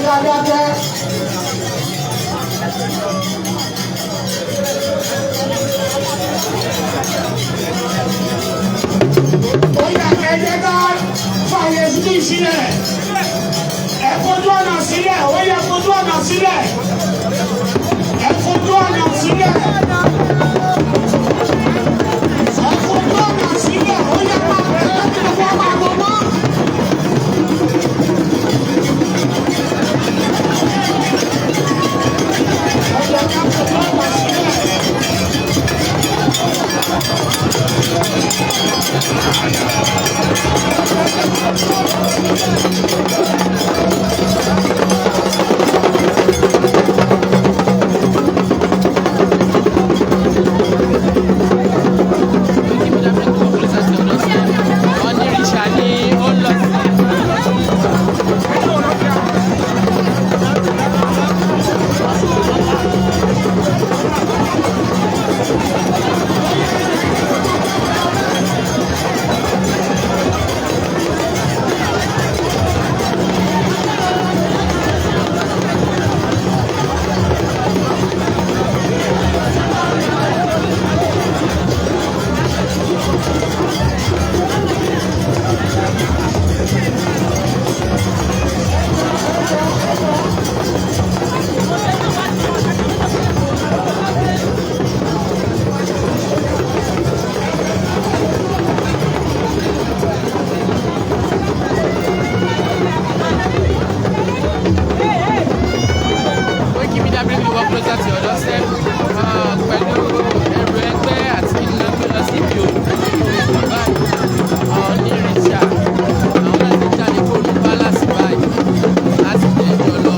Ká dákẹ́. Ó yá, ẹ jẹ́ ká fàyè síbí sílẹ̀. Ẹ fojú ọ̀nà sílẹ̀, ó yẹ fojú ọ̀nà sílẹ̀. Ẹ fojú ọ̀nà sílẹ̀. Ẹ fojú ọ̀nà sílẹ̀, ó yẹ máa ẹ jẹ́ kí gbogbo wa máa lọ mọ́. Ẹ jẹ́ ká fojú ọ̀nà sílẹ̀. Koiki Media bring the work closer to your doorstep. Onírìṣà ni ó ń lọ sí. Koiki Media bring the work closer to your doorstep. Pẹ̀lú ẹrù ẹgbẹ́ àti kí ni wọ́n gbé lọ sí ibi òkú báyìí. Onírìṣà àwọn náà ti jáde kúrò ní palace báyìí láti jẹjọ lọ.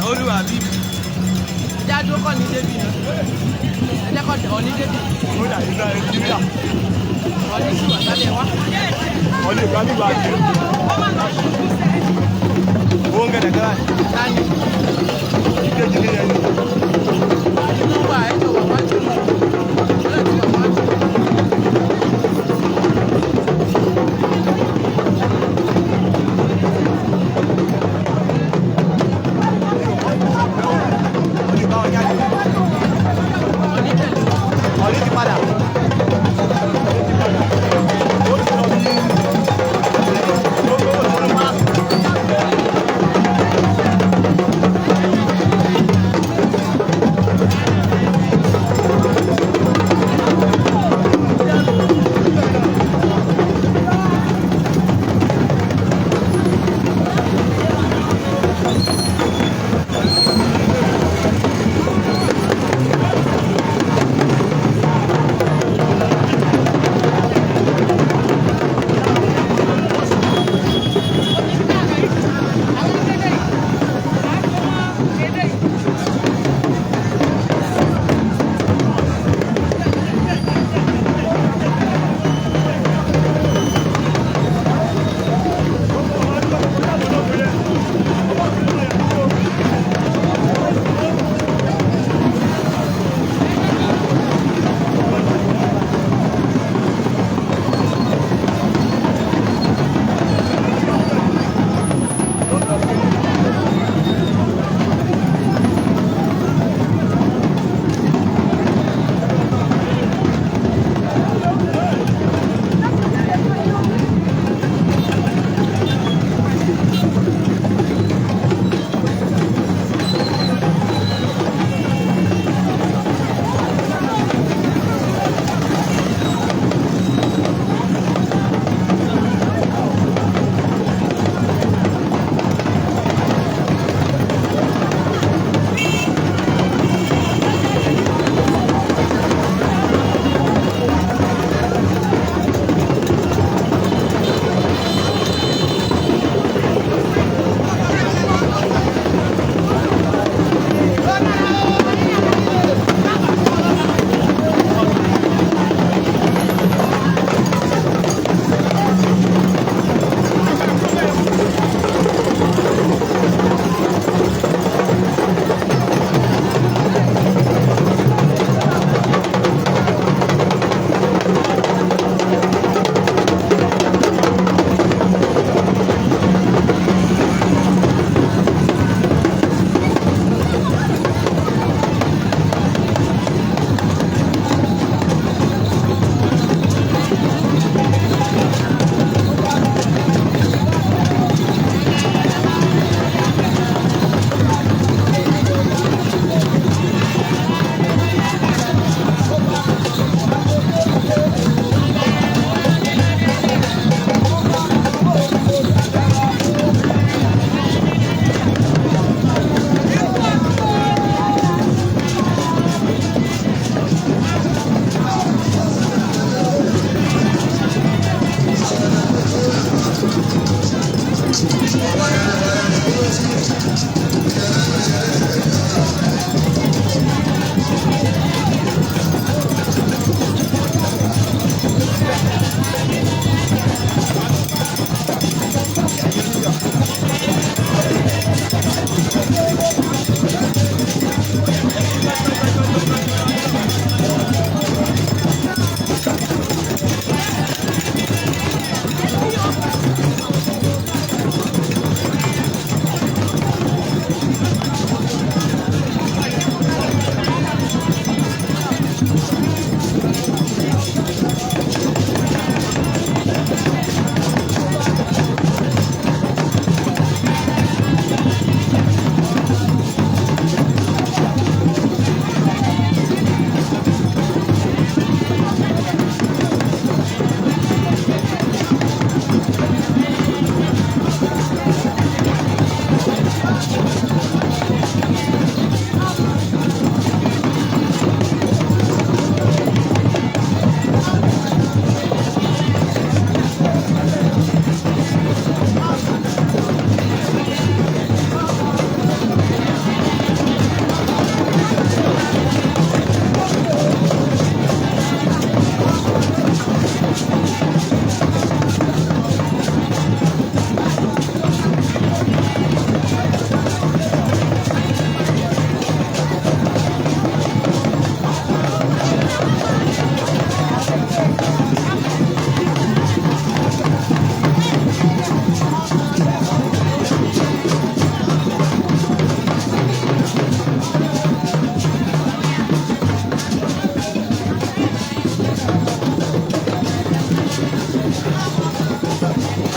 Olúwa bí. Ẹjẹ́ àdúró kọ́ ní débi náà. Ẹjẹ́ kọ́ ọ̀ ní débi. Ó dà nígbà Nàìjíríà. Ọ̀ní sì wà sálẹ̀ wá. Wọ́n lè gbá nígbà jù. Owó ń gẹ̀dẹ̀ gẹ́gẹ́. Tani Ìkejì ní ẹni. inú wà ẹjọ́ wà wájú. Ọlọ́run ti wà wájú. Ó lè bá wọn jáde. Ọ̀ní tẹ̀lé wọn. Ọ̀ní ti padà. Ó ti lọ bí. Ó lọ bí.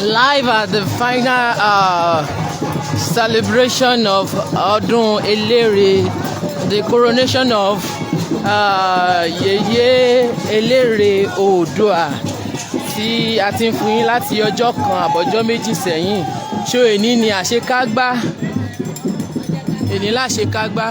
Live at the final celebration of Ọdún Eléré, the coronation of Yèyé Eléré Oòduà tí a ti ń fún yín láti ọjọ́ kan àbọ̀jọ́ 2 sẹ́yìn. Ṣó èní ni àṣekágbá? Èní láṣekágbá.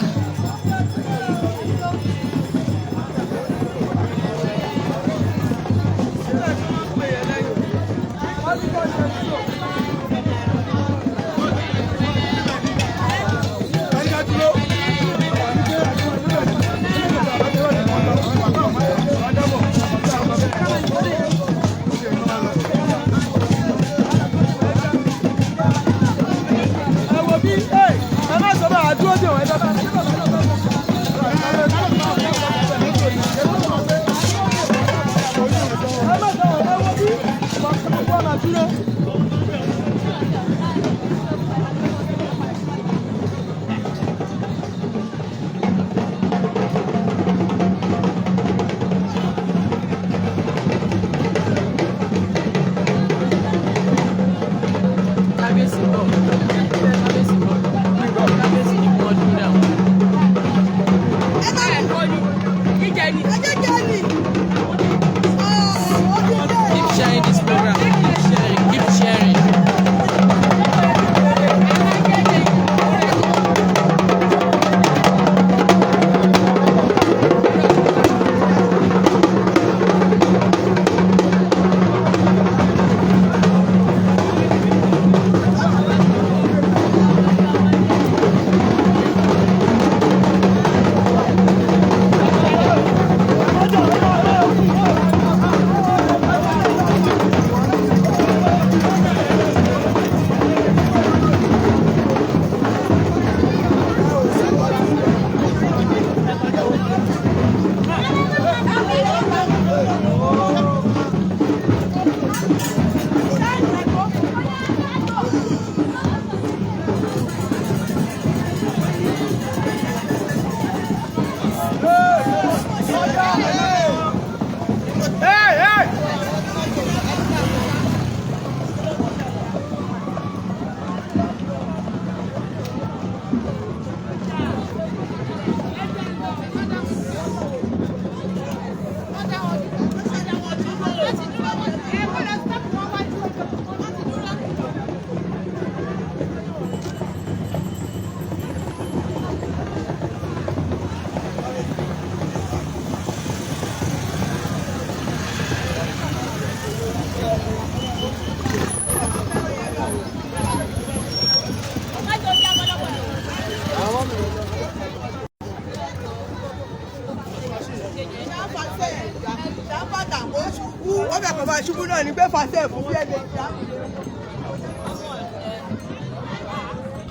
Ẹ wo bí ẹ má sọ bá a dúró dè wọ́n ẹ bá bá.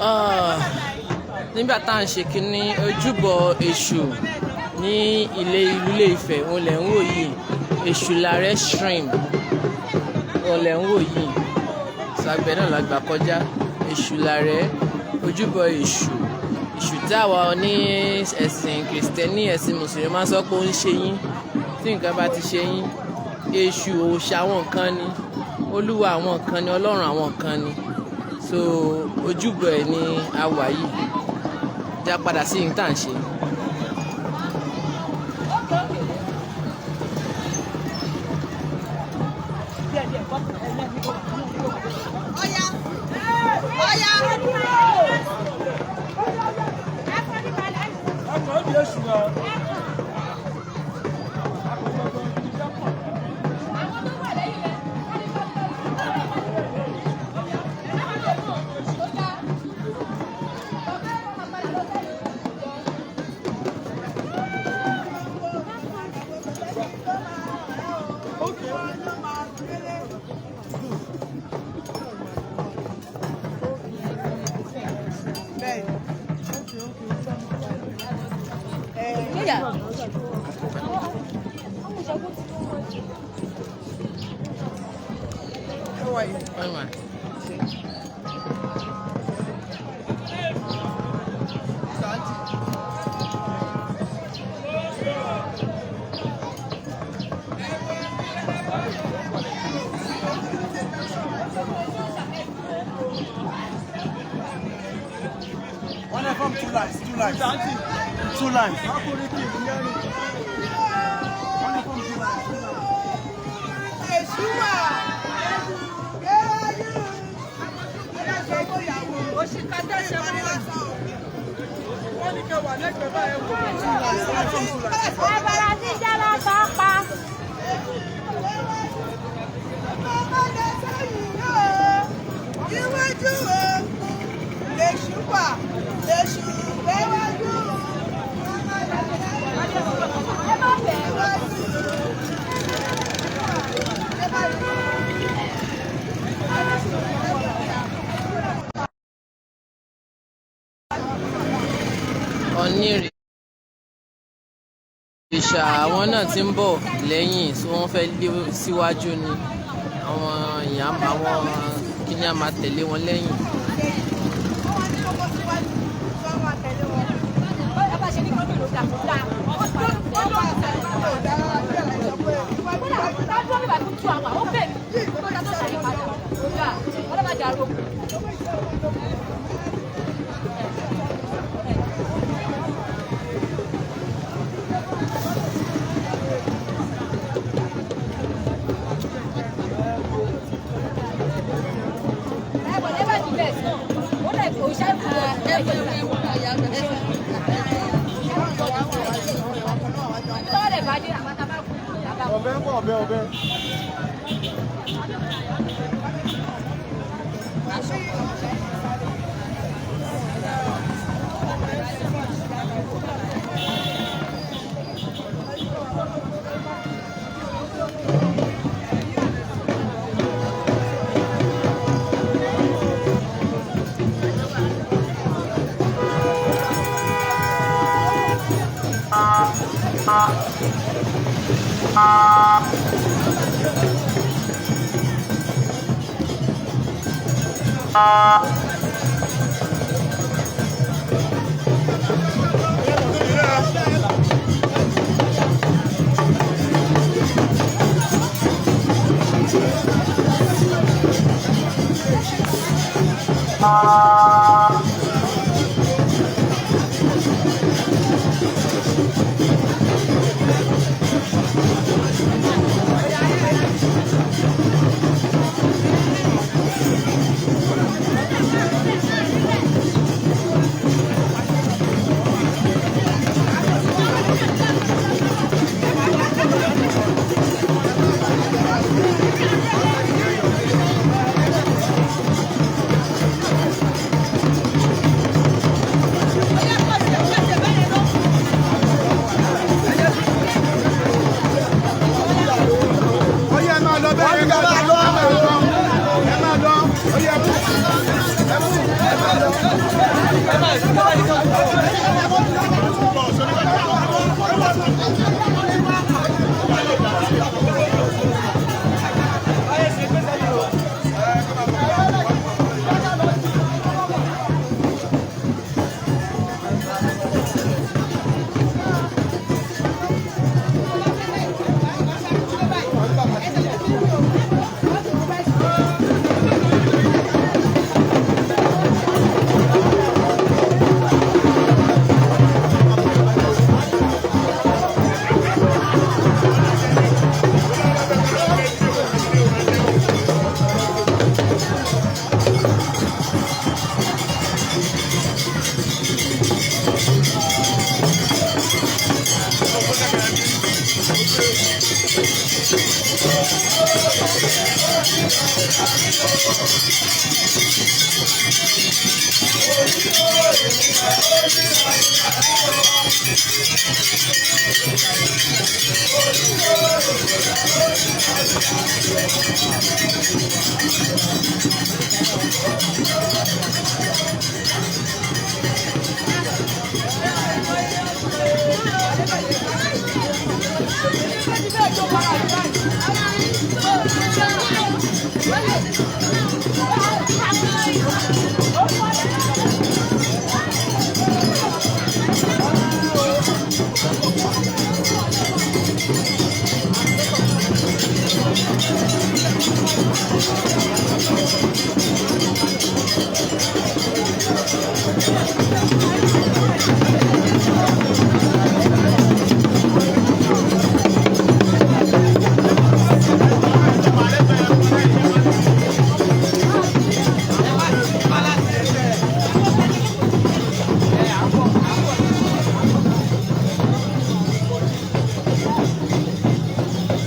Ah, nígbà tá à ń ṣe kínní ojúbọ Èṣù ní ilé ìlú Ilé-Ifẹ̀, òun lẹ̀ ń wò yìí. Èṣù Làrẹ́ Shrine, òun lẹ̀ ń wò yìí. Sàgbẹ̀ náà la gbà kọjá. Èṣù Làrẹ́, ojúbọ Èṣù. Èṣù tí àwa ní ẹ̀sìn Kìrìsìtẹ́nì, ẹ̀sìn Mùsùlùmí máa ń sọ pé ó ń ṣe yín tí nǹkan bá ti ṣe yín. Èṣù, òòṣà àwọn kan ni, olúwa àwọn kan ni, ọlọ́run àwọn kan ni. So ojúbọ ẹ̀ ni a wà yìí. Já padà sí ní tá à ń ṣe. Ọya! Ọya! Wọ́n wà. One FM, two lines, two lines. Two lines. One FM, two lines. Èṣù wà! Abala tí jálá bá pa. Iwájú o, lèṣù wà, lèṣù léwájú. Ẹ má bẹ̀rù. Onírìṣà àwọn náà ti ń bọ̀ lẹ́yìn tí wọ́n fẹ́ lé síwájú ni àwọn èèyàn, àwọn kíní á máa tẹ̀lé wọn lẹ́yìn. Ọbẹ̀ ń bọ̀, ọbẹ̀, ọbẹ̀.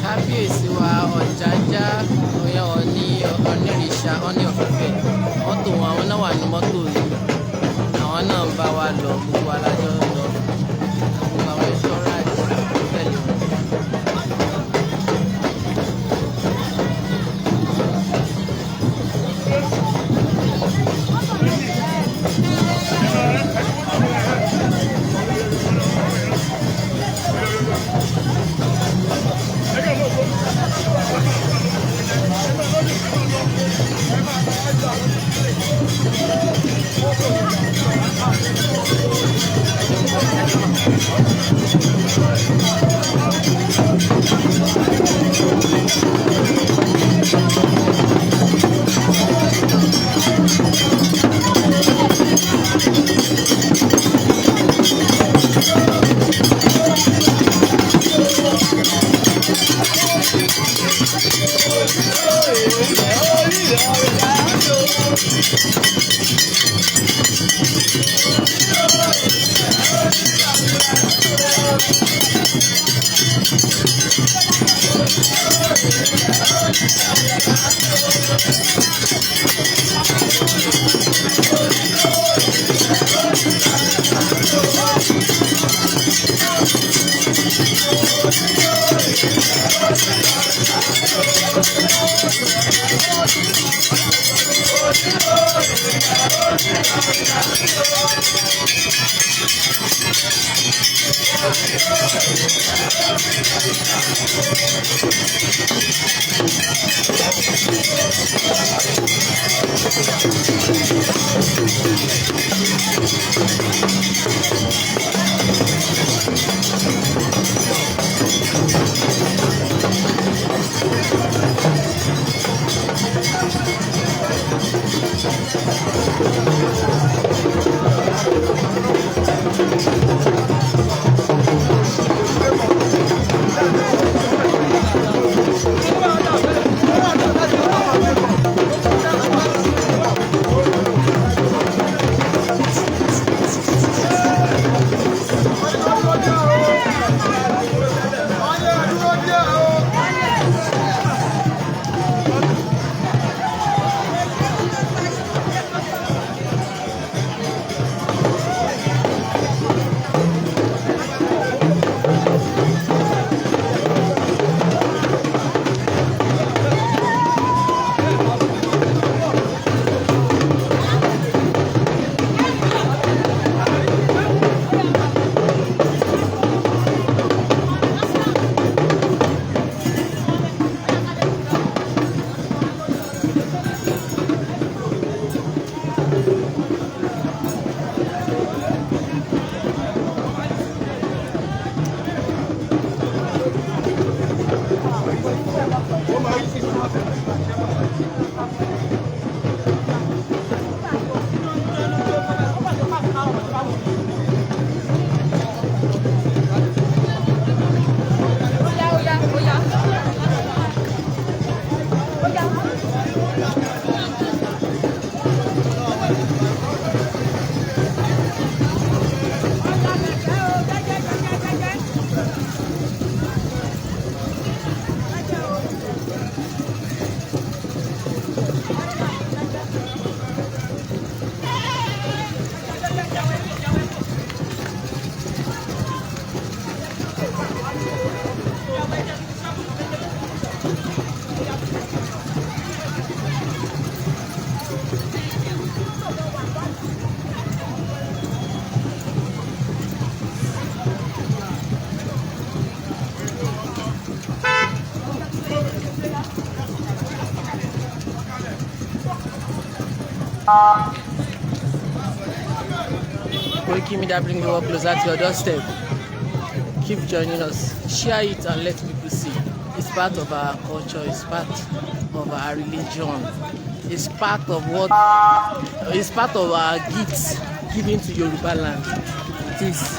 Kábíyèsí wa Ọ̀jájá ọ̀yá Ọ̀ọ̀ni Ọ̀nìrìṣà Ọ̀ọ̀ni of Ifẹ̀, mọ́tò wọn, àwọn náà wà ní mọ́tò yìí, àwọn náà ń bá wa lọ, gbogbo wa la jọ ń lọ, gbogbo àwọn insurance tẹ̀lé wọn. Koiki Media bring the world closer to your doorstep. Keep joining us. Share it and let people see. It's part of our culture. It's part of our religion. It's part of what. It's part of our gifts given to Yoruba land. It is.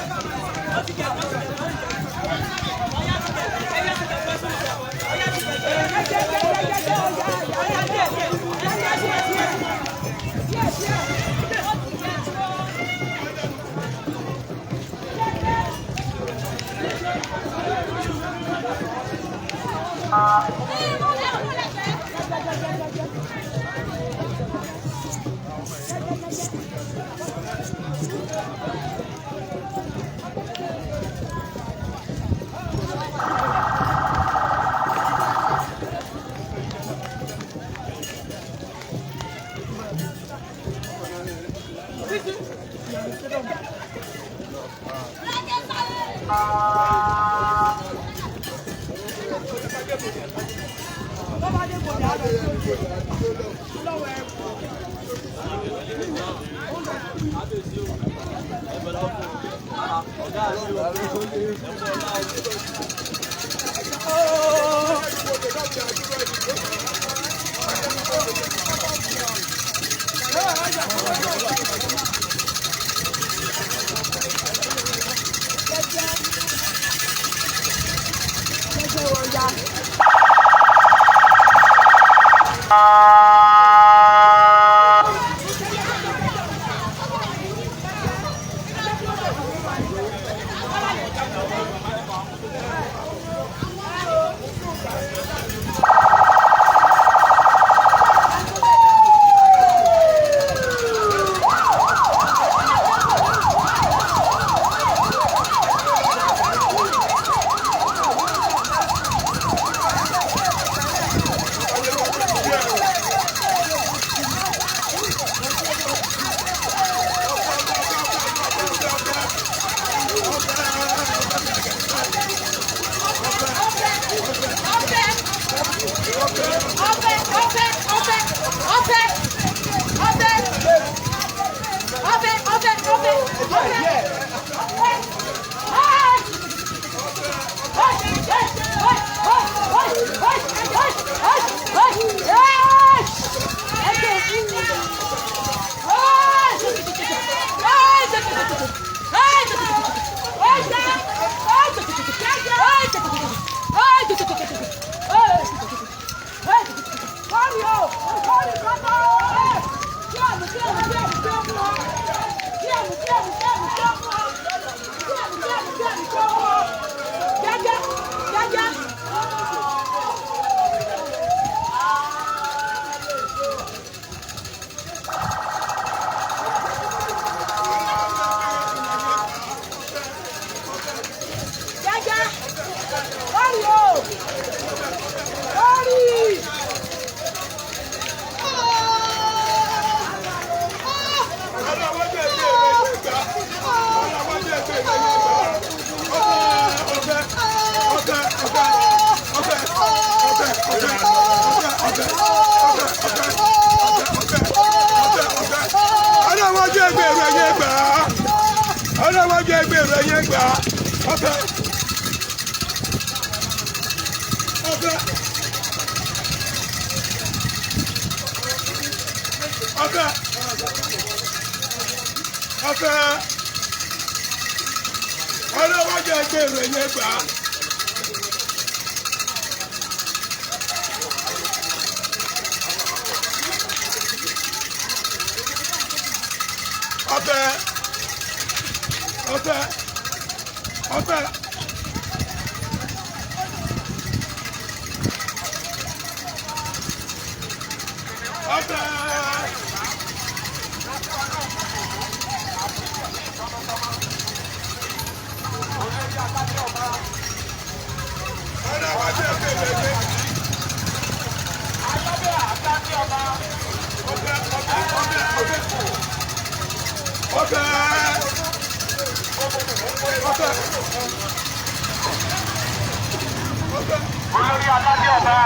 Olórí aládé ọba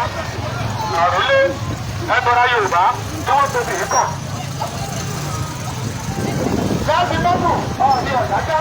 àròlé ẹgbẹ́ra Yorùbá tí wọ́n tóbi yìí kàn. Ààfin Ọ̀jájá.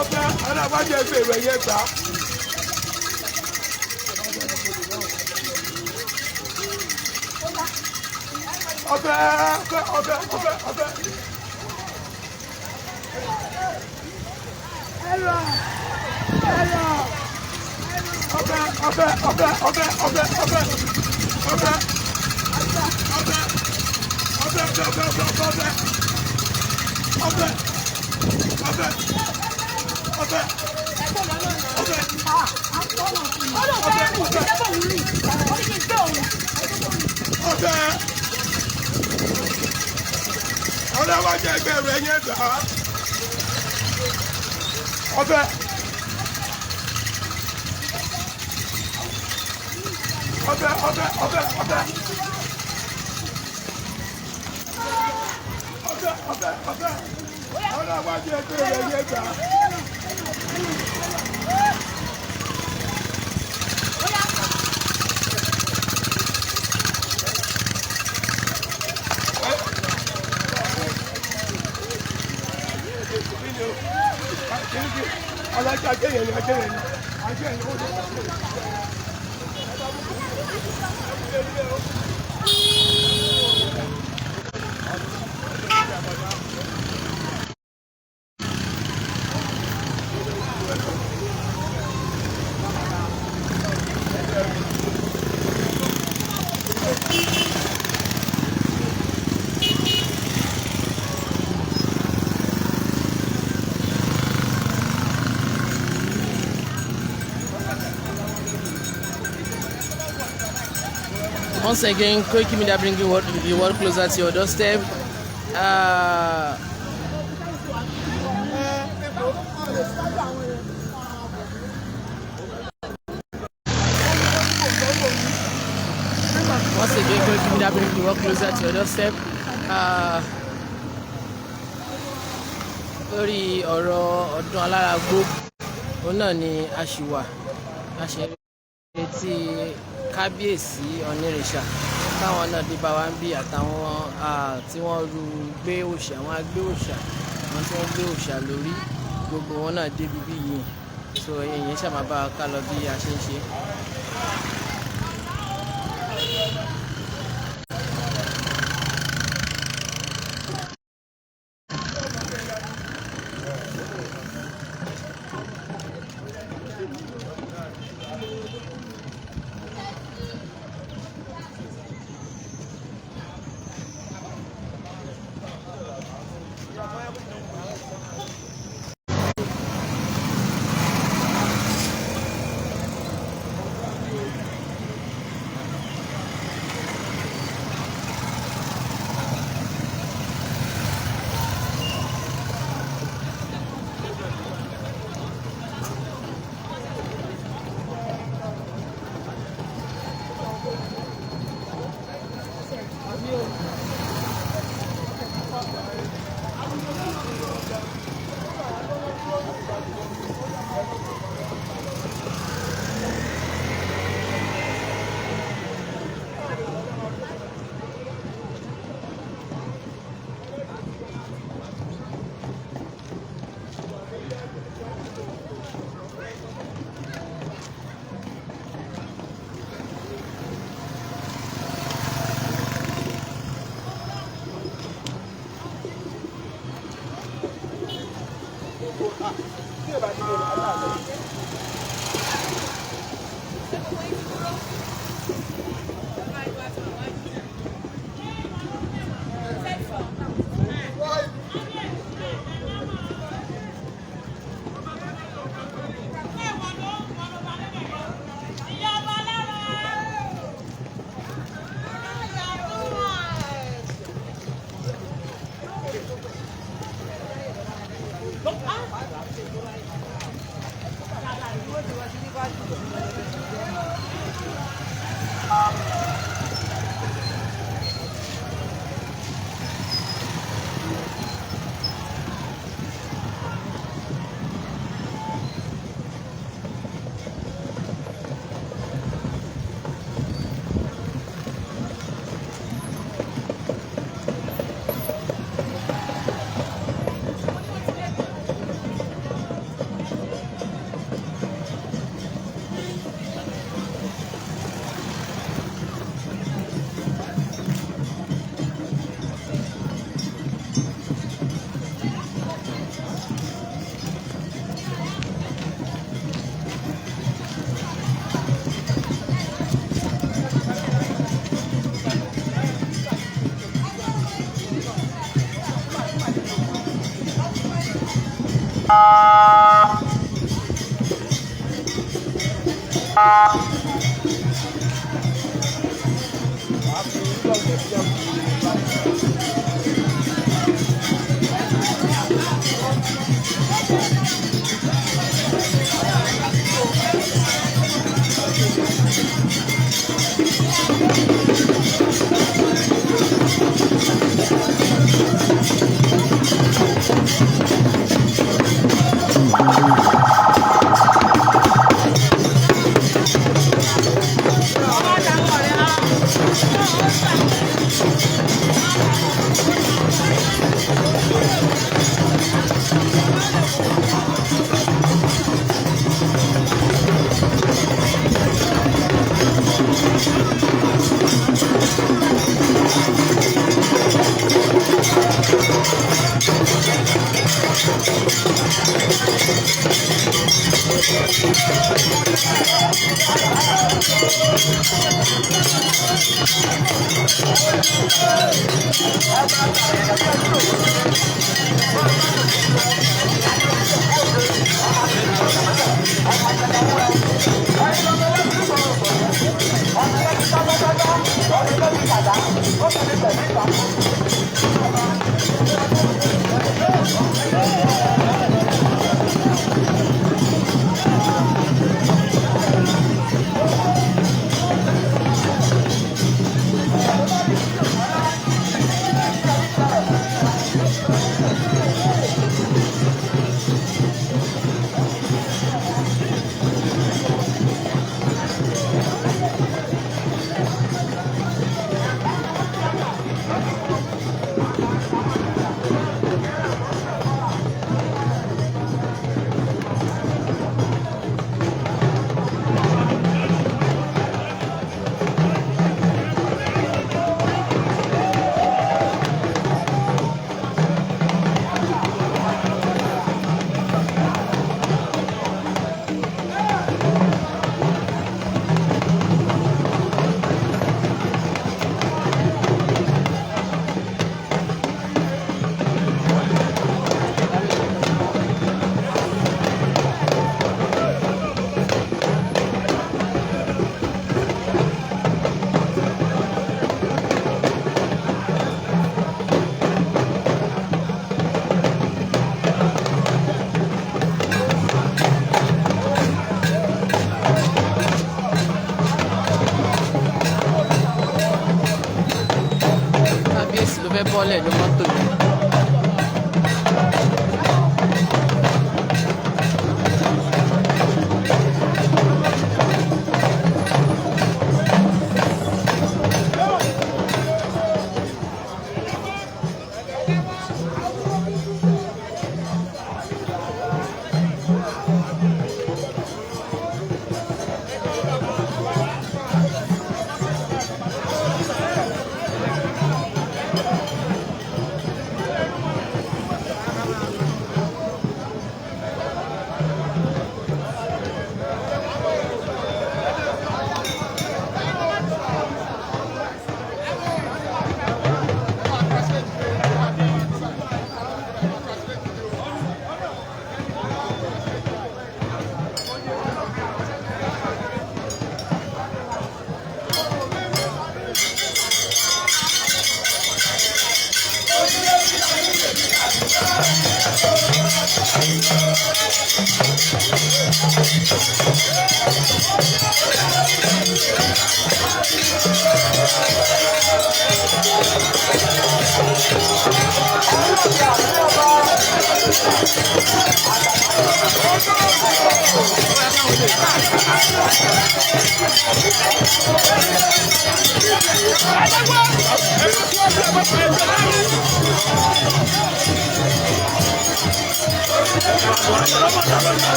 Ọbẹ̀ alábàjẹ́ ìbéèrè yẹn gbà. Ọbẹ̀ ọbẹ̀ ọbẹ̀ ọbẹ̀ ọbẹ̀. Ọbẹ̀ ọbẹ̀ ọbẹ̀ ọbẹ̀ ọbẹ̀ ọbẹ̀ ọbẹ̀ ọbẹ̀ ọbẹ̀ ọbẹ̀ ọbẹ̀ ọbẹ̀ ọbẹ̀ ọbẹ̀ ọbẹ̀ ọbẹ̀ ọbẹ̀ ọlọ́wọ́jẹ́ ẹgbẹ́ rẹ̀ yẹn gbà á ọbẹ̀ ọbẹ̀ ọbẹ̀ ọbẹ̀ ọbẹ̀ ọbẹ̀ ọbẹ̀ ọbẹ̀ ọlọ́wọ́jẹ́ ẹgbẹ́ rẹ̀ yẹn gbà á. Alájà ajẹ́yẹ̀ ni ajẹ́yẹ̀ ni ajẹ́yẹ̀ ni ó lè ṣe. Once again, Koiki Media bringing the world closer to your doorstep. Once again, Koiki Media bringing the world closer to your doorstep. Lórí ọ̀rọ̀ ọdún alárágbó, òun náà ni a ṣì wà, a ṣe ń retí kábíyèsí onírìṣà táwọn náà dé bá wa ń bí àtàwọn tí wọ́n ru gbé òòṣà, àwọn agbé òòṣà, àwọn tí wọ́n gbé òòṣà lórí, gbogbo wọn náà dé bíbí yìí. So èèyàn ṣáà máa bá wa ká lọ bí a ṣe ń ṣe.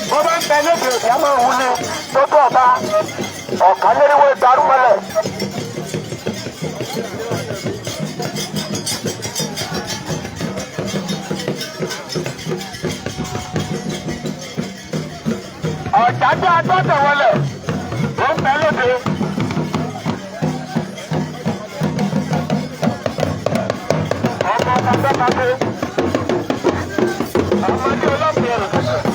Bó bá ń bẹ lóde òsì á máa wuli lójú ọba ọ̀kánléríwó darúmọlẹ̀. Ọ̀jájá agbọ́dọ̀ wọlé ló ń bẹ lóde. Ọmọ ọba gbọ́dọ̀ ọmọdé ọlọ́pàá ẹ̀rọ kẹsàn.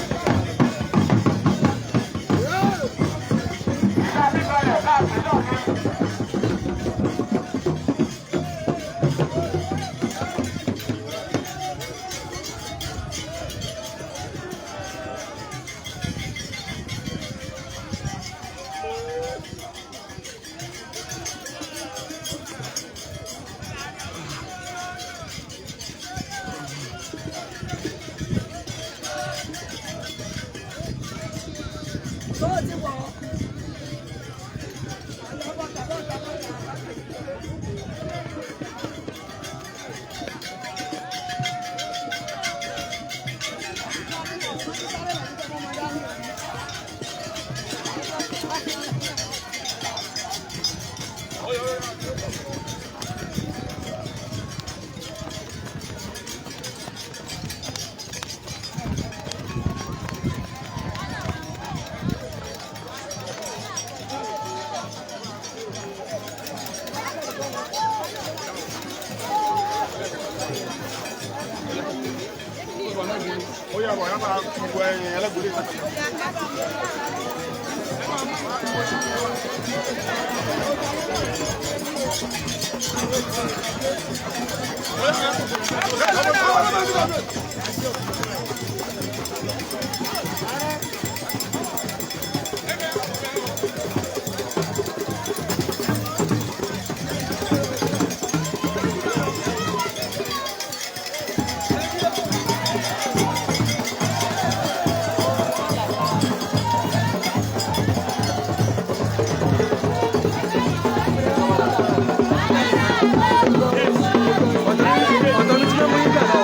Ọ̀tọ̀ ní tí wọ́n mú yín gbà lọ.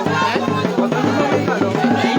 Ọ̀tọ̀ ní tí wọ́n mú yín gbà lọ.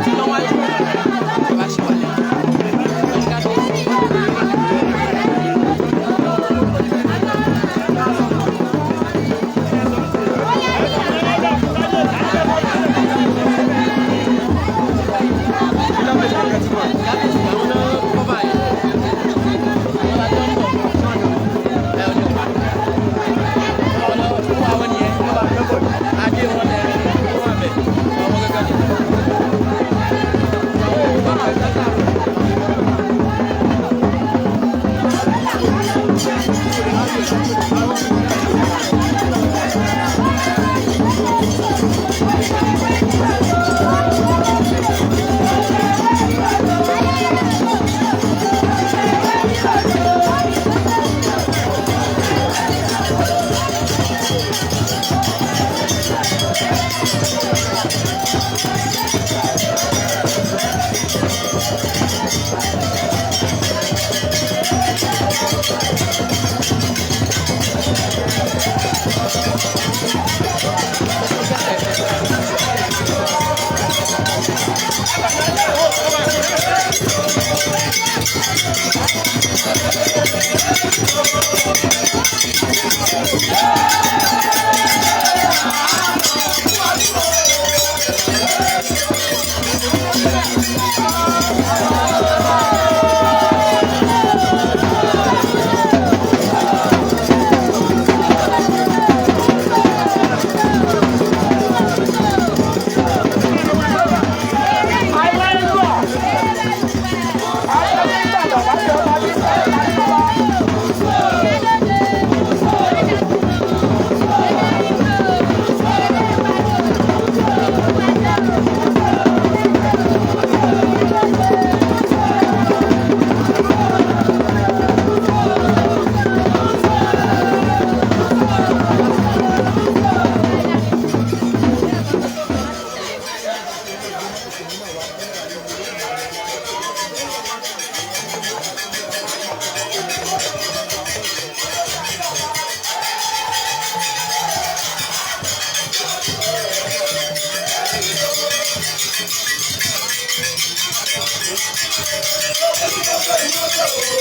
Thank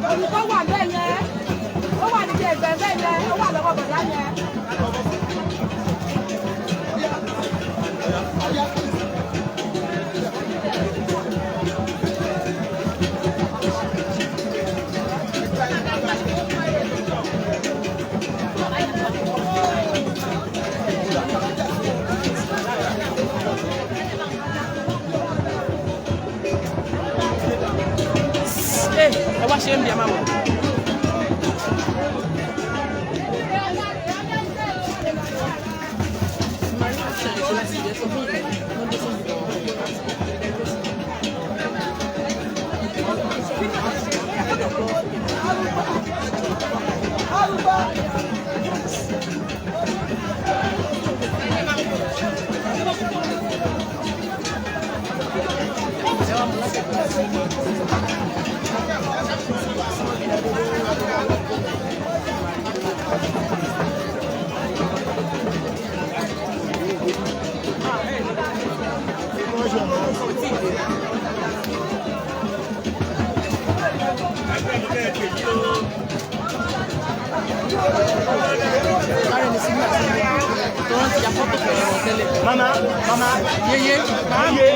Orúkọ wà bẹ́ẹ̀ yẹn, ó wà níbi ẹ̀gbẹ́ bẹ́ẹ̀ yẹn, ó wà lọ́wọ́ bọ̀dá yẹn. Ẹ wá ṣe ń bí ẹ máa wọ̀. Mama, mama, Yeye, yeye.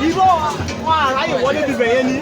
Irọ́ wọn àráyè wọlé bíbẹ̀ yẹn ni.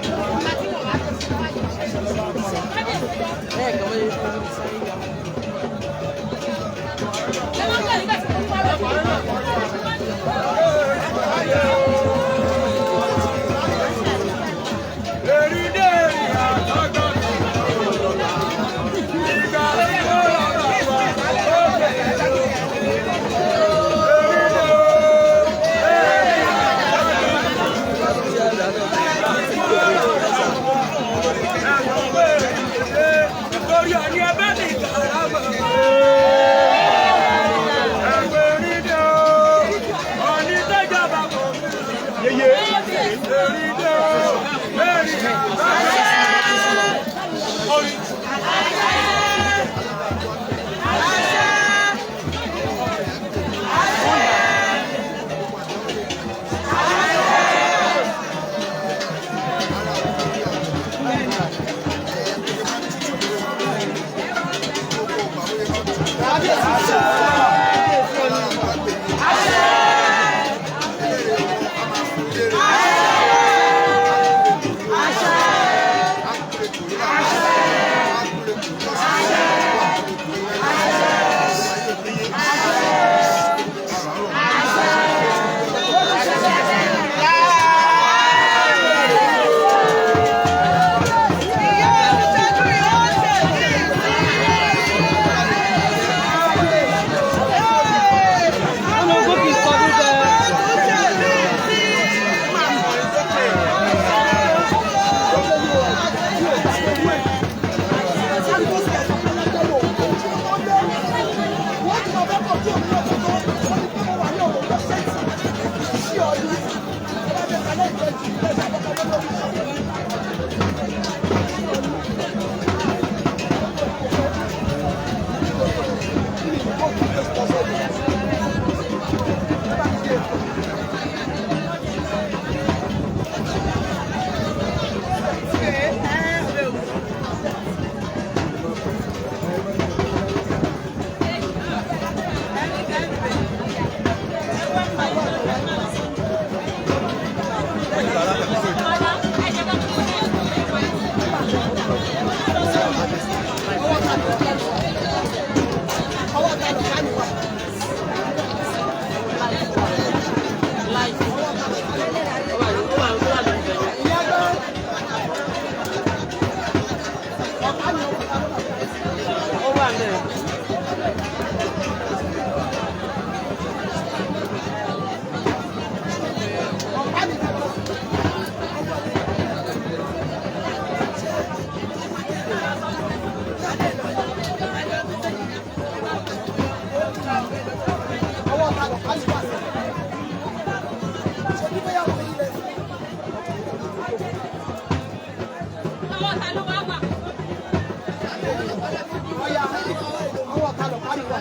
mi wà?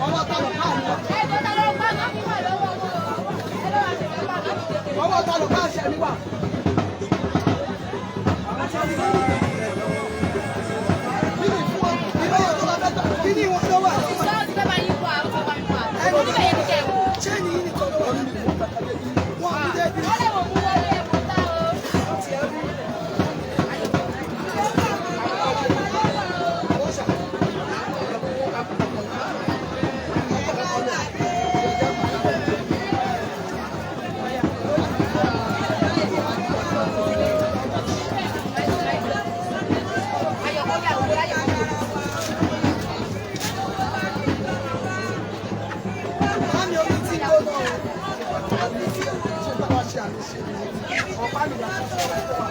Ọwọ́ ta lọ̀pá mi wà? Ọwọ́ ta lọ̀pá àṣẹ mi wà? Kí ni ìwọ lọ́wọ́ àti ṣé ní yìí nìkan lọ́wọ́ wọn kú débi. Mami omi tí ń gbóná o. Àbí tí ṣe bá wa ṣe àmì ṣe ni. Ọ̀pá mi yàtọ̀ sí ọ̀rẹ́ tó wà.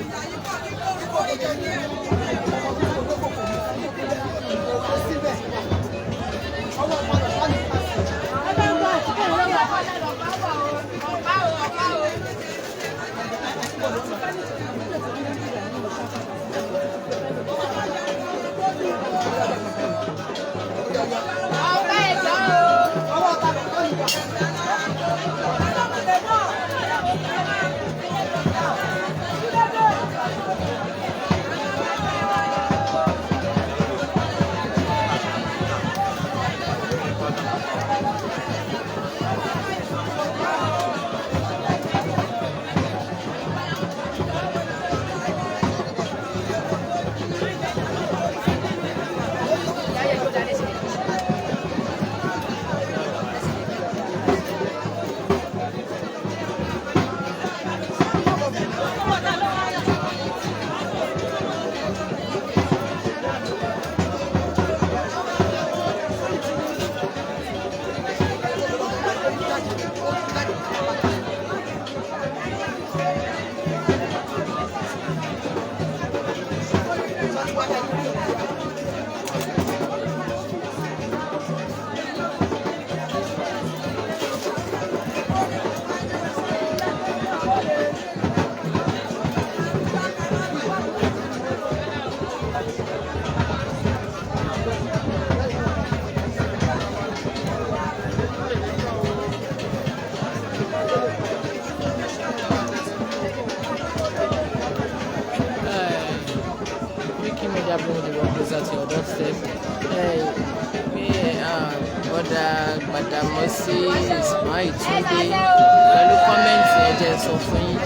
Kíkọ́ tó jẹ́ ní ọmọ tó kò tó kò ní kò síbẹ̀. Ọwọ́ ọ̀pá lọ̀pá mi pa sí. Ọwọ́ ọ̀pá lọ̀pá mi wà. Wiki Media bring the work closer to your doorstep. Pé bọ́dà Gbàdámọ́sí Ismail Túndé pẹ̀lú comment ẹ jẹ́ sọ fún yín.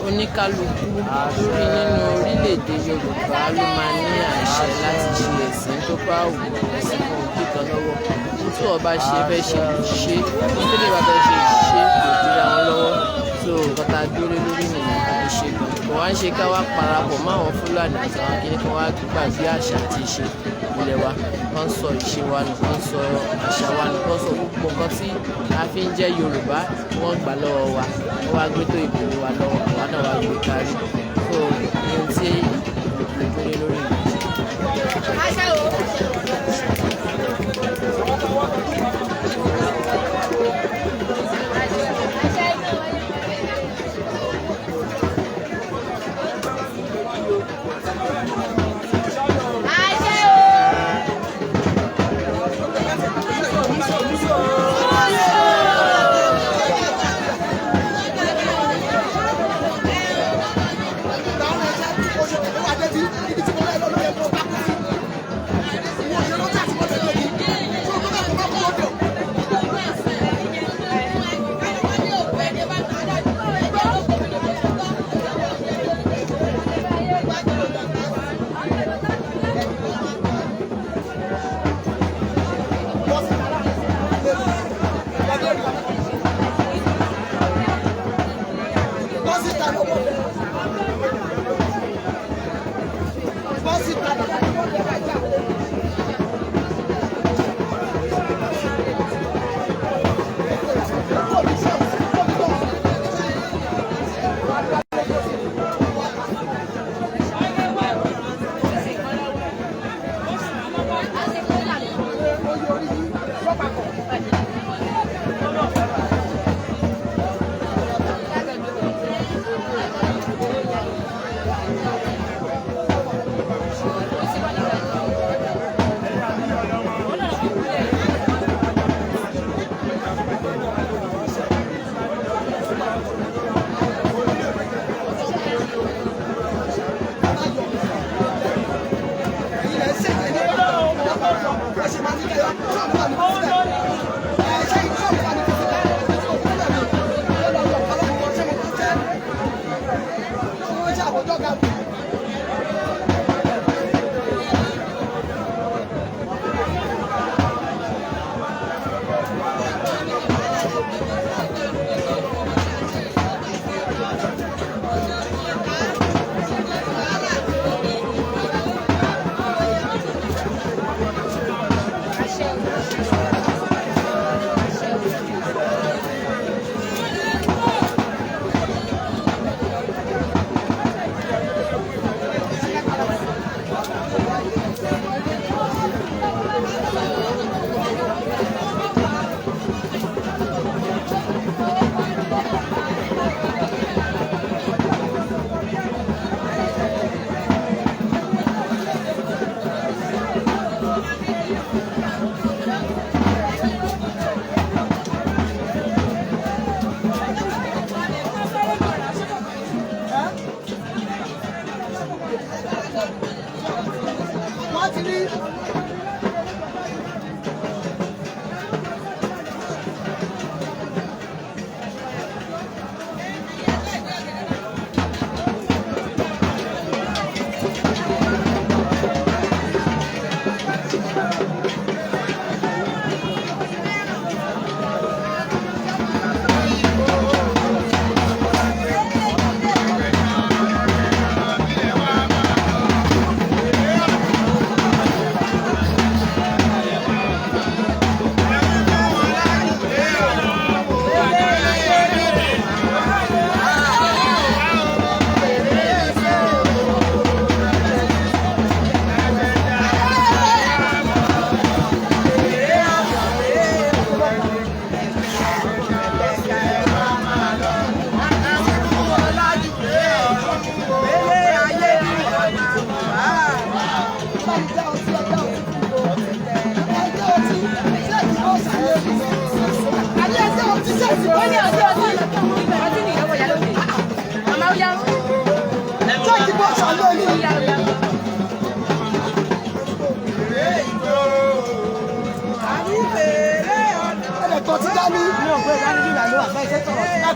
Oníkálukú lórí nínú orílẹ̀-èdè Yorùbá ló máa ní àṣẹ láti ṣe ẹ̀sìn tó bá wù ú, ẹ̀sìn kan ò dí kan lọ́wọ́. Ohun tí wọ́n bá ṣe fẹ́ ṣe ṣe, ohun tí lè bá fẹ́ ṣe ṣe kò dira wọn lọ́wọ́. So nǹkan tá a dúró lé lórí nìyẹn, ẹ ṣe gan. Kò wá ń ṣe ká wá parapọ̀ mọ́ àwọn Fúlàní àti àwọn akíní kan wá gbàgbé àṣà àti ìṣe ilẹ̀ wa. Wọ́n ń sọ ìṣe wa nù, wọ́n ń sọ àṣà wa nù, wọ́n ń sọ gbogbo nǹkan tí a fi ń jẹ́ Yorùbá, wọ́n gbà lọ́wọ́ wa. Wọ́n wá gbé tó ìbò wa lọ́wọ́, àwa náà wá gbé kárí. So ohun tí mo dúró lé lórí nìyẹn. Bọ́sítà lọ́wọ́ bẹ̀rẹ̀. Ọjọ́ ga. Wọ́n ti rí.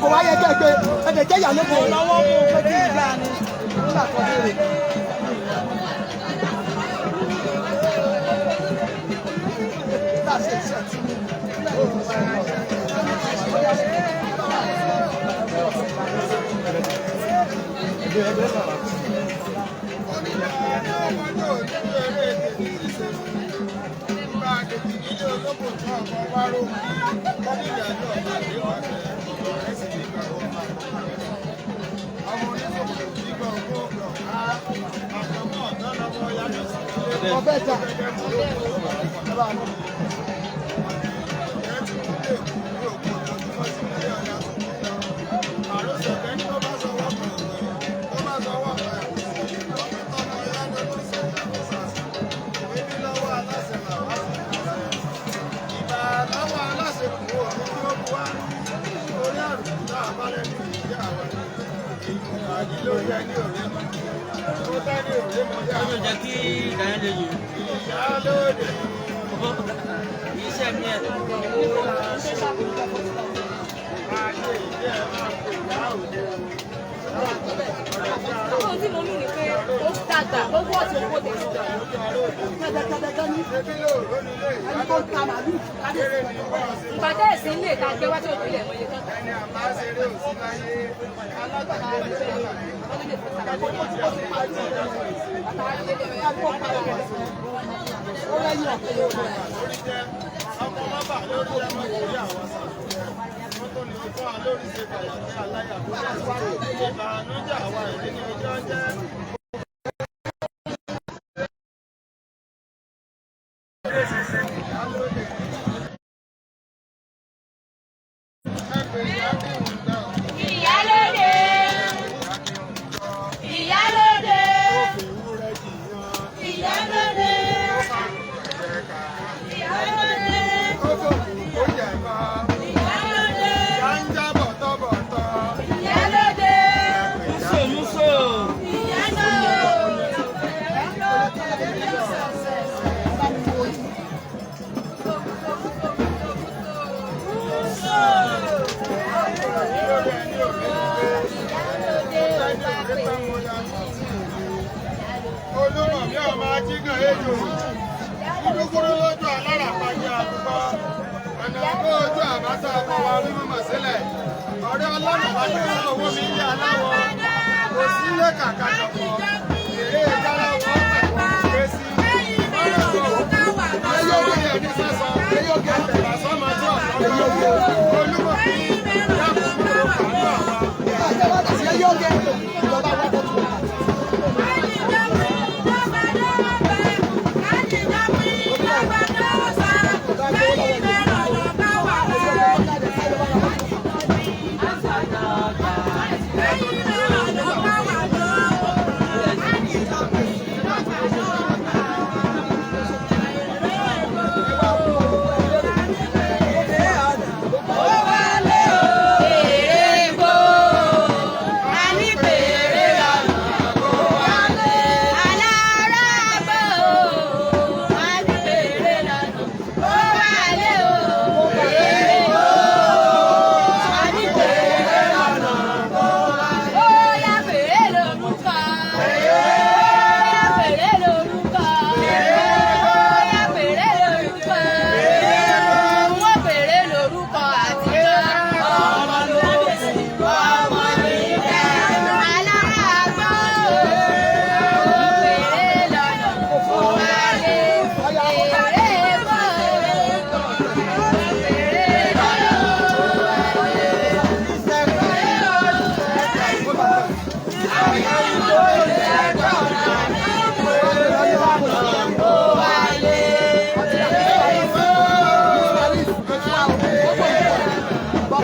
Kò wáyé kẹ́gbẹ́ ẹ̀dẹ̀ jẹ́ ìyá lóko. Lọ́wọ́ mú un pé kí ìyá ni nígbà kan léèrè. Ọbẹ̀ ta. Jẹ́ kí ìdáyẹ̀ lè yìí. Iṣẹ́ mi ẹ̀. Ohun tí mo mí ni pé ó dàgbà, ó wọ́ ti owó tẹ̀ sí. Kẹ́tẹ́kẹ́tẹ́ ní ẹni tó ń ta màálù. Ìgbà tẹ́ ẹ̀sìn ilé ìta gbé wá tí òkú ilẹ̀ mọ́ye kan. Ó lẹ́yìn ọ̀pẹ. Ìyálóde. Ìyálóde. Ìyálóde. Ìyálóde. Ìyálóde. Ìyálóde. Múso múso. Ìyálóde. Olúmọ̀mí ọmọ ajígàn ejò. Gúdúgúdú lójú alára pàjẹ́ àkùkọ. Ọ̀nà àgọ́ ojú àbáta ọkọ̀ wa rí mímọ̀ sílẹ̀. Ọ̀rẹ́ ọlọ́run bá ní owó mi ní aláwọ̀. Kò sí ilé kàkà kọ̀kọ̀. Èrè ìdára wọn tẹ̀wọ̀n gbé sí. Ọ̀rọ̀ yẹ ní sẹ́sọ. Àtẹ̀bàsọ́mọ tí ọ̀sán lọ. Olúmọ̀mí dákun kúrò kàánú àwa.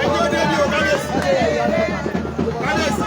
Ẹjọ́ débi o, kábíyèsí. Kábíyèsí.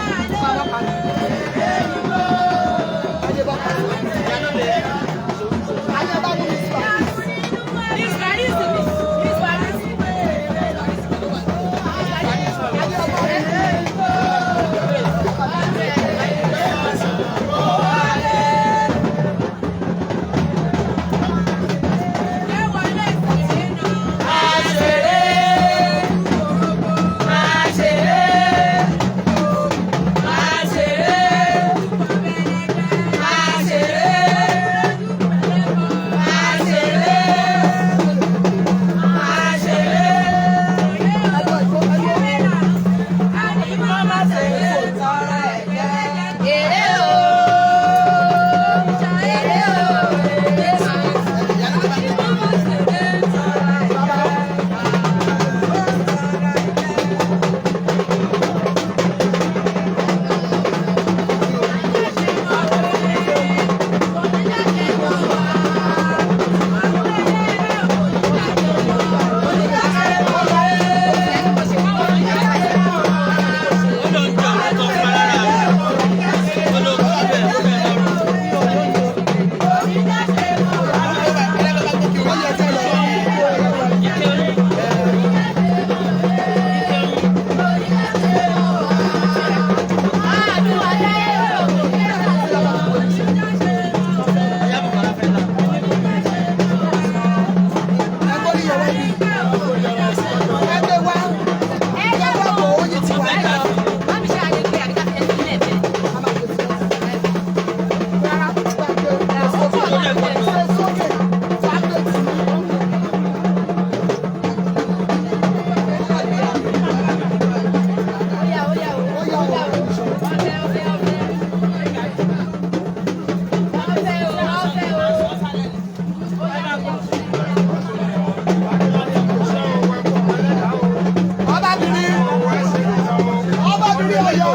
Ọbabìnrin Ọ̀yọ́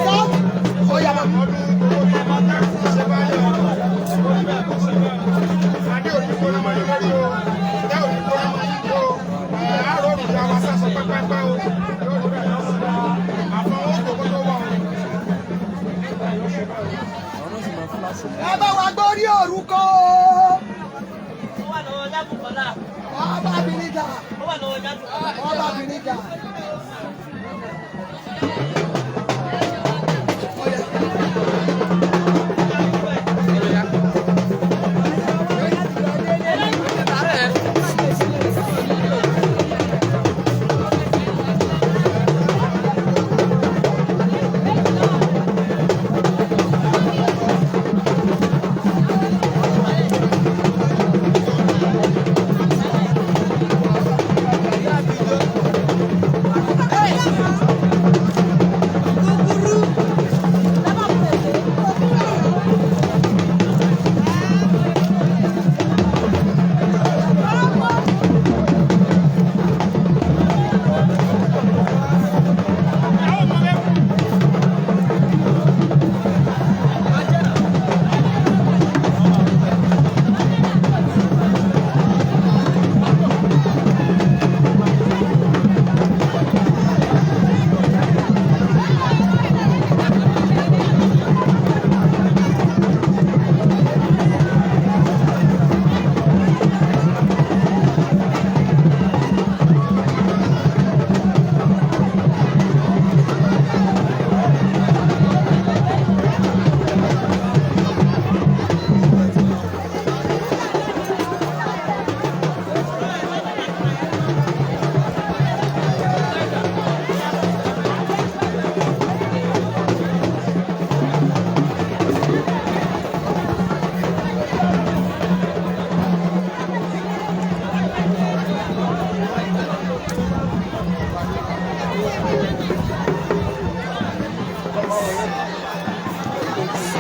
South Oyama. Ẹ bá wa gbórí orúkọ o. Ọbabìnrin dà. Ọbabìnrin dà. Thank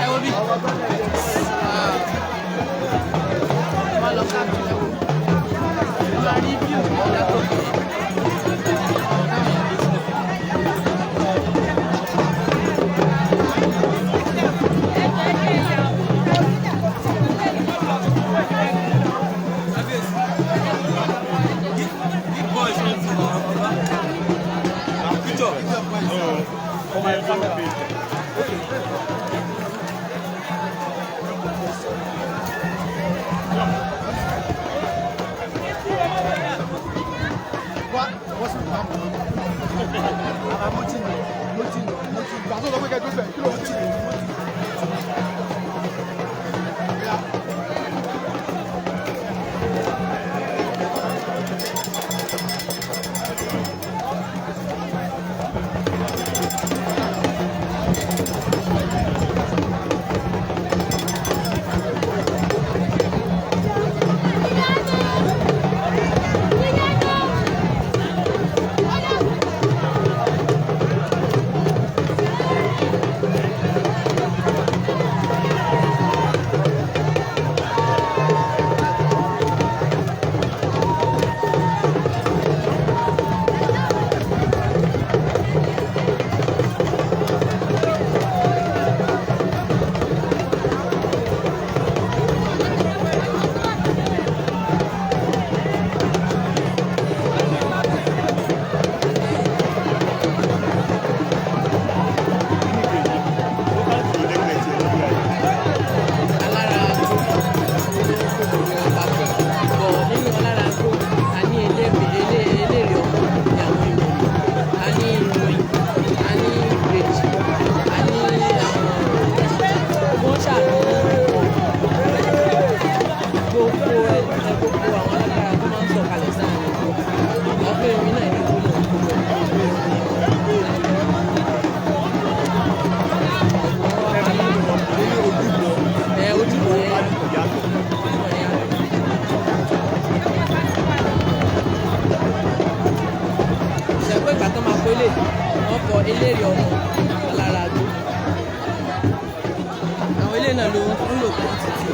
Ẹ wo bí wọ́n lọ káàkiri, ẹ wo, ẹ máa rí bí òkú látòkè àwọn táwọn èèyàn gbé sílẹ̀. Alára agbó ló papọ̀ bọ̀. Nínú alára agbó, a ní eléré ọmọ ní àwọn ìròyìn, a ní ìròyìn, a ní ìbejì, a ní àwọn wọ́n ṣàlùkò gbogbo ẹ, gbogbo àwọn alágbára tó máa ń sọ̀kalẹ̀ sáàrin igbó. Ọ̀pẹ omi náà ní gbogbo gbogbo ẹ ojúbọ yẹn ojúbọ yẹn. Ṣẹ̀pẹ́ ìgbà tó máa pélé wọ́n kọ eléré ọmọ alára agbó, àwọn ilé náà ló ń lò fún títì.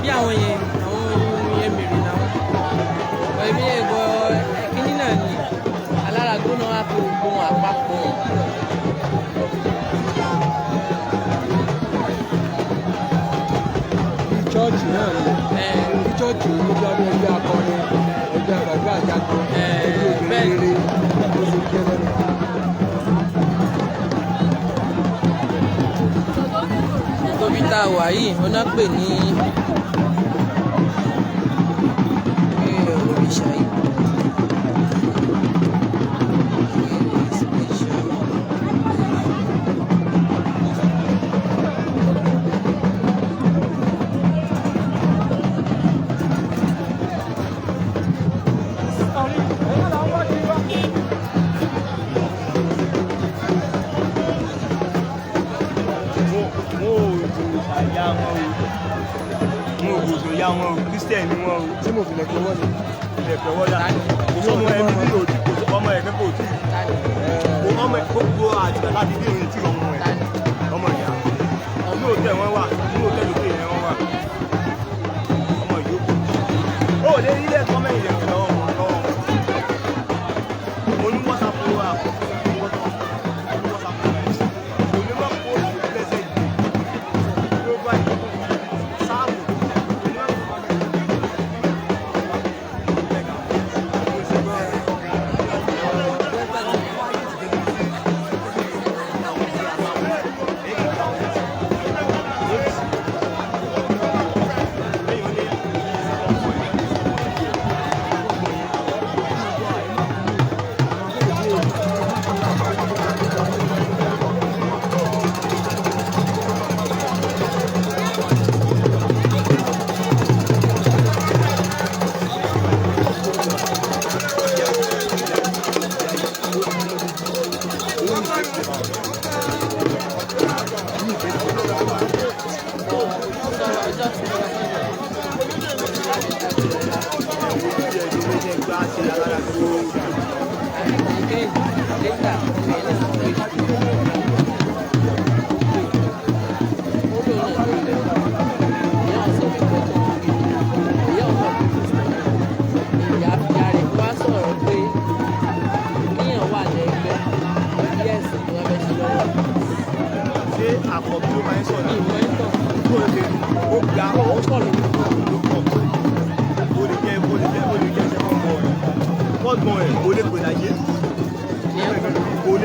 Bí àwọn yẹn, àwọn yẹn mèrè làwọn ẹbí yẹn bọ kínní náà ni alára agbó náà wá kó gbogbo wọn àpapọ̀. Bí chọ́ọ̀chì náà ni. Bí chọ́ọ̀chì ò ní bí ọdún ẹgbẹ́ akọrin, ẹgbẹ́ àgbàgbà àjàgbọ́n, ẹgbẹ́ obìnrin rere, ó ṣe jẹ́ lẹ́nu. Tóbi tá a wà yìí, wọn náà pè ní òrìṣà yìí. Wọn ò bò àyà wọn o, wọn ò bòsò ya wọn o, Christian ni wọn o. Tí mo fi lẹ̀kẹ̀ wọ́n ni. Ilẹ̀kẹ̀ wọ́dà kò sọmọ ẹni bí òtí, kò sọ ọmọ ẹ̀ kẹ́kọ̀ọ́ òtí, kò ọmọ ẹ̀ gbogbo àtìgbà láti dé ìrìn tí ọmọ ẹ̀ ọmọ ìyá inú òtẹ́ wọn wà, inú òtẹ́ lókè yẹn wọn wà, ọmọ ìyókù ó lé ilé ẹ̀kọ́ mẹ́rin ilẹ̀kẹ̀ lọ́wọ́ wọn lọ́wọ́ wọn. Mo ní WhatsApp wa, mo ní WhatsApp wa, kò ní wọ́n kó lẹ́sẹ̀ yìí ló bá yìí sáàmù kò ní wọ́n kó.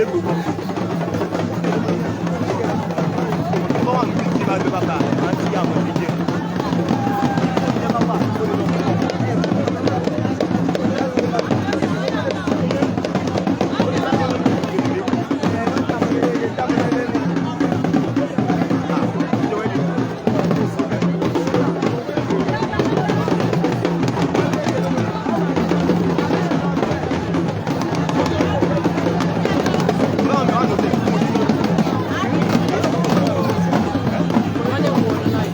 Lẹ́gbẹ̀ẹ́ tó wà níbi tí bá gbé bàtà àti àwọn ìdíje. Ìjẹ́ bàbá tó lè lọ fún ọ. Wọ́n lè wọ ọ̀nà láì.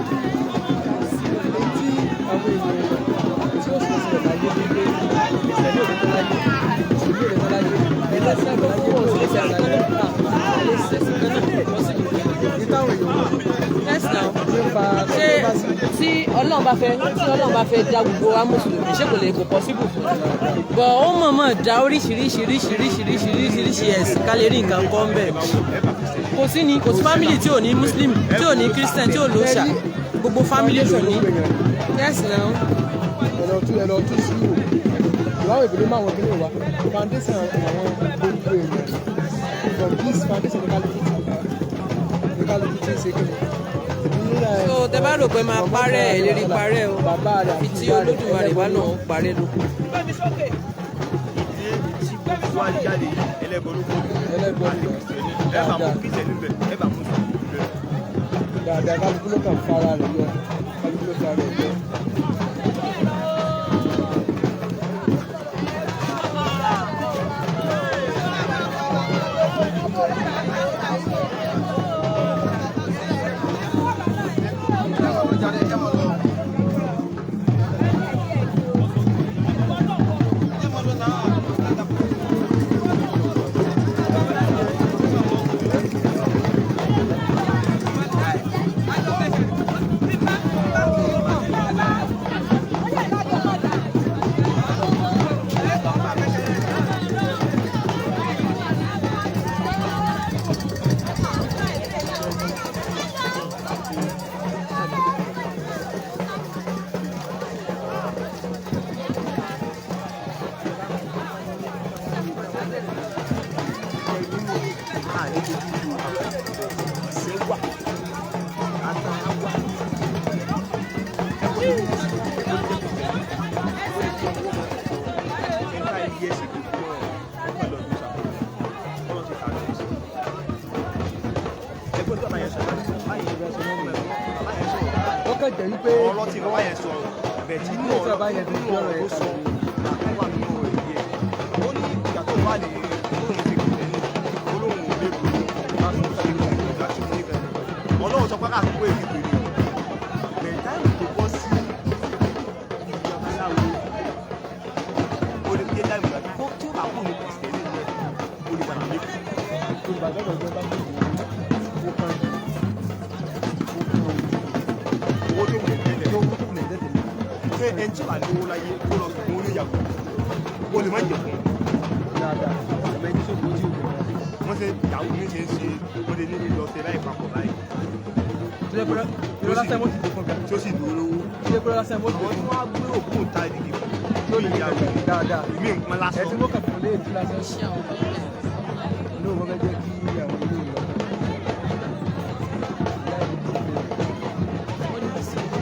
Tí àwọn èèyàn tí ó sọ sílẹ̀ láyé ní pé ìṣẹ̀lẹ̀ òde tó láyé, ìṣẹ̀lẹ̀ òde tó láyé, ẹlẹ́sìn àgbáyé kò sí ẹ̀sìn àgbáyé ní táwọn èèyàn mọ̀ Yes now. nípa Ṣé tí Ọlọ́run bá fẹ́, tí Ọlọ́run bá fẹ́ dá gbogbo wa mùsùlùmí, ṣé kò lè, kò possible fún un? But ó mọ̀ọ́mọ̀ dá oríṣiríṣiríṣiríṣiríṣiríṣi ẹ̀sìn ká lè rí nǹkan kọ́ ń bẹ̀. Kò sí ni, kò sí family tí ò ní Muslim, tí ò ní Christian, tí ò lóòṣà. Gbogbo family ló ní. Yes now. Ẹ lọ tún sí wò ìwáwọ̀ ìbílẹ̀ máa wọn kíní wa foundation àwọn gbogbo èèyàn. From this foundation ní kálukú tí ń ṣe kíni. So tẹ bá rò pé máa parẹ́ ẹ̀ lérí parẹ́ o. Bàbá rẹ̀ Àfi àti tí ìyá rẹ̀ Olódùmarè bá lòun parẹ́ ló kù. Ìdílé tí gbogbo wa jáde ẹlẹ́bọ ló kọ́. Ẹlẹ́bọ ni. Ẹ bá mú kìsẹ̀ níbẹ̀, ẹ bá mú sọ̀rọ̀ níbẹ̀. Dáadáa, kálukú ló kàn fara rẹ̀ yọ, kálukú ló fara rẹ̀ yọ. Ó kàn jẹ́ wípé Ọ̀rọ̀ tí bàbá yẹn sọ bẹ̀ tí inú Ilé tí ọ̀rọ̀ bàbá yẹn fi inú gbé ọ̀rọ̀ ọ̀rọ̀ tó yẹn sọ kalẹ̀. ó wà nínú ọ̀rọ̀ yìí ẹ̀. Ó ní ìgbà tó wà ní olóhùn ti kìlẹ̀ ní olóhùn ò lè kú láti ṣe kìlẹ̀ láti ṣe kìlẹ̀. Ọlọ́run sọ pé ká kó èyí pèrè bẹ̀ táìmù tó bọ́ sí ìjọba ó lè dé táìmù gbà tó tí ó bá kú ní kìrìsìtẹ́nì náà ó lè padà lẹ́kọ̀ọ́. Olùbàdàn ọ̀gbọ́n bá kú ó kàn ó kàn Owó tó wù lẹ́tẹ̀lẹ̀. Tó wù lẹ̀ tẹ́tẹ̀lẹ̀. Pé ẹni tí wà lówó láyé kó lọ sùn owó níyàwó, ó lè má jẹ fún un. Dáadáa, ẹ̀mẹ́ tí sòkò tí ò lè wọ́n. Wọ́n ṣe ìyàwó mi ṣe ń ṣe, wọ́n lè ní lọ ṣe láì papọ̀ báyìí. Tó jẹ́ pé irọ́ lásán wọ́n ti dé fún gan. Tí ó sì dúró lówó. Tó jẹ́ pé irọ́ lásán wọ́n ti dé Àwọn tí fún. wọ́n á gbé òkú ta ìdìbò Tí ó lè ìyàwó dáadáa. ìmí nǹkan lásán. Ẹ tí wọ́n kàn fún léèdú lásán. Ṣé àwọn ọmọ ilẹ̀ Inú wọn fẹ́ jẹ́ kí àwọn ilé ìlọ. ó ní kí sí àwọn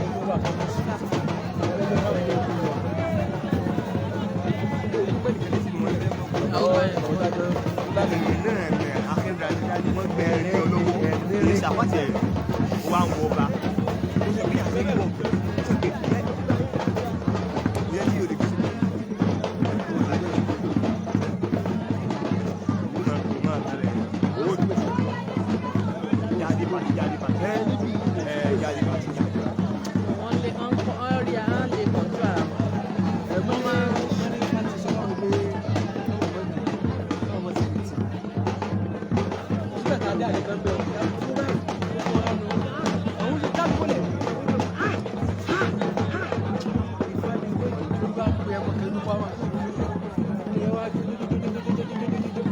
wọ́n lé wọ́n kọ́ wọ́n rí àwọn lè kọ̀ǹtù ara wọn. Wọ́n máa ń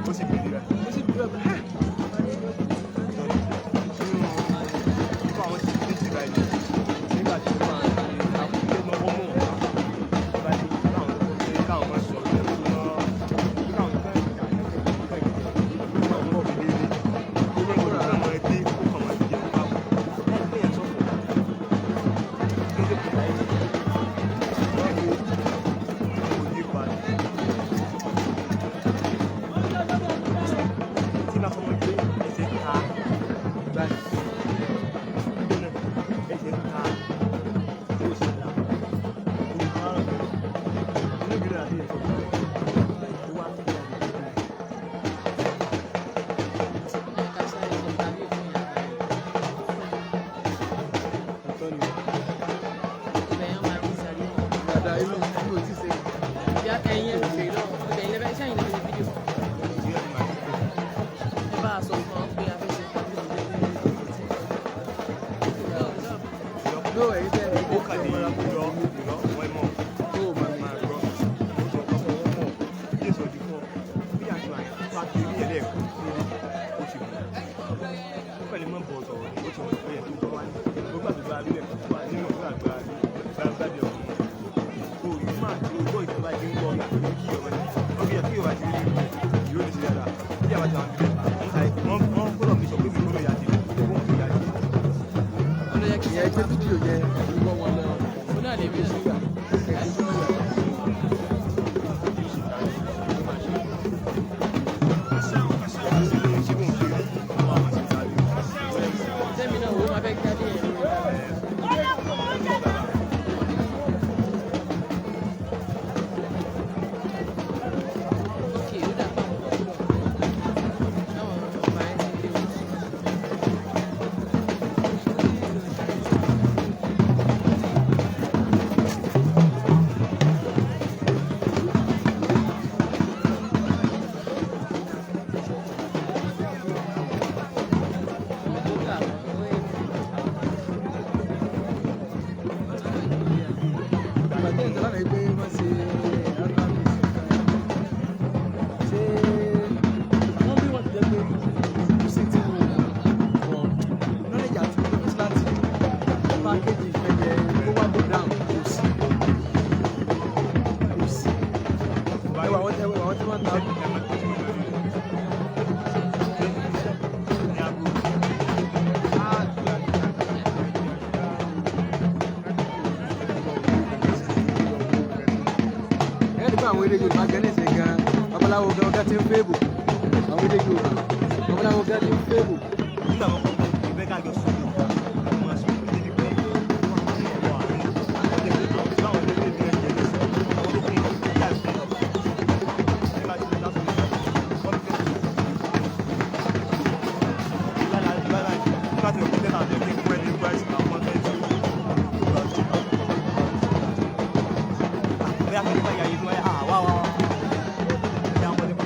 Ó sì bèrè rẹ̀. Nínú àwọn tí ó ti báyìí nígbà tí ó máa ń ṣe ọmọ mọ̀ bá ní káwọn káwọn máa sọ pé wọ́n káwọn tó ń jà ní káwọn mọ̀ fi délé ó máa ń gbọ́dọ̀ káwọn máa dé kó kàn máa jẹun papọ̀ láì pé yẹn sọ̀fọ̀ kí ló kò láyé wọ́n kó òye pa tí bá fọmọ gbé ẹsẹ̀ ká báyìí ẹsẹ̀ ká ó sì dá inú mi náà àti ẹ̀fọ́ tó wá sí ìyá ká sáré ṣe tàbí fún ìyá ibẹ̀ yẹn máa fi sáré. Dáadáa, inú mi ò tí ì ṣe. Ìyá ẹ̀yin ẹ̀ fèrè lọ́wọ́ ọ̀gá ẹ̀yin lẹ́fẹ̀ẹ́ sẹ́yìn lẹ́fẹ̀ẹ́ ṣe fídíò. Ẹ bá a sọ fún ọ pé a fẹ́ ṣe fídíò. Ló ẹ̀yin tẹ́ ẹ̀ ó kàn ní ìrọ̀ ìrọ̀ wọ́n mọ̀ tó o máa máa gbọ́ ó sọ fún ọmọ mọ̀ bí èso ti fọ́ bí àjọ àyà ti rí ẹlẹ́ẹ̀kọ́ lórí ó ti mọ̀ ó kàn lè mọ̀ bọ̀ sọ̀rọ̀ ó ti mọ̀ pé ẹ̀ tó bọ̀ wá ní ó gbàgbé bá rí ẹ̀kọ́ wá nínú ọ̀gbà àgbà gbàgbé ọ̀hún kò yí máa tó gbọ́ ìjọba ti ń gbọ́ ọ̀gá kí ọmọ ní ọ̀gá kí ọba ti rí yóò ní sí dáadáa bí àwọn àti àwọn wọ́n wọ́n gbọ́dọ̀ mi sọ pé mi gbọ́dọ̀ yà ti wọ́n fi yà ti. Ó ló yẹ kí Ìyẹn gbé fídíò yẹn ìwọ wọn lọ. ó náà lè bí Gbé sígbà. Ẹ̀gbẹ́ sígbà. Tẹ́mi náà wo máa fẹ́ jáde yẹn lórí. Ok, ó dà pa àwọn táwọn ọba ẹ̀ ti dé o. Àwọn tó kà wọ́n ẹ̀ Ìgbà tẹ́ ẹ̀ ń sọ lánàá pé wọ́n ṣe annual meeting. Ṣé wọ́n bí wọ́n ti jẹ́ pé kò sí tí mo wọ̀ knowledge àti knowledge láti package ìfẹ̀yẹ kó wá go down kò sí. Kò sí. Ẹwà àwọn tí wọ́n ń ta ẹ ní pé àwọn eré Yorùbá gan ní ìsìn gan babaláwo gan ọgá ti ń fèèbò àwọn eré Yorùbá babaláwo gan ti ń fèèbò. Nígbà wọn kọ́ ìfẹ́ ká jọ sọ̀rọ̀ àti máa sọ̀rọ̀ débi pé wọ́n wà ní ọjọ́ ìgbà báwọn tó lè ní ẹ̀jẹ̀ ní sọ àwọn tó kún ìyá ìfẹ́ nígbà tí wọ́n lásán wọ́n fi fẹ́ ìlànà ìlànà nígbà tí wọ́n fi tẹ́lá àti ẹ̀kọ́ ẹni gbọ́ ẹ̀sìn àwọn ọmọ tẹ́lẹ̀ bóyá kí nípa ìyá yìí tó wáyé à wá wá wá ìyá wọn lè mọ̀.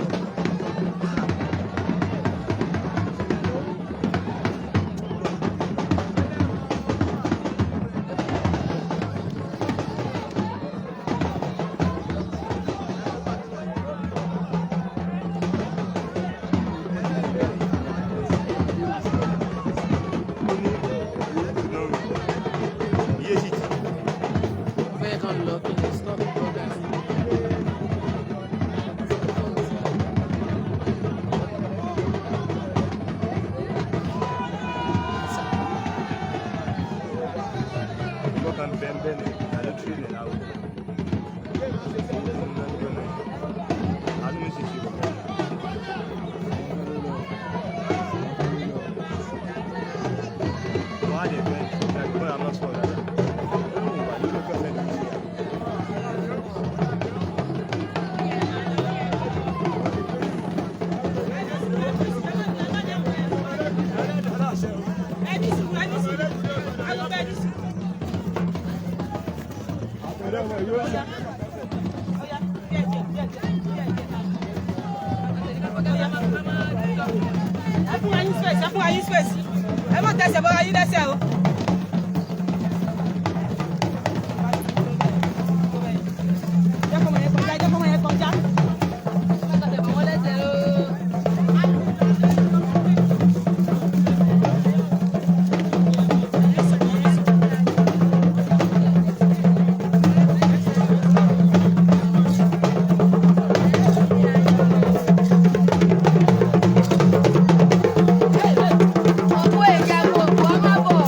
Àwọn àdẹ̀fẹ́ ìgbàgbọ́ àwọn máa ń sọ̀rọ̀ dáadáa. Ó lóun wà nínú girlfriend mi sí. Ẹni sùúrù, ẹni sùúrù, alọ́ ẹni sùúrù. Ọya, díẹ̀ díẹ̀ díẹ̀ díẹ̀ díẹ̀ díẹ̀. Ẹ fún wa yín space, ẹ fún wa yín space. Ẹ má tẹsẹ̀ bọ́ra yín lẹ́sẹ̀ o. Jẹ́ kọ́mọ yẹn kọjá, jẹ́ kọ́mọ yẹn kọjá. Má tẹsẹ̀ bọ́ wọ́n lẹ́sẹ̀ o. Òkú ìjagun òkú ọmọ bọ̀.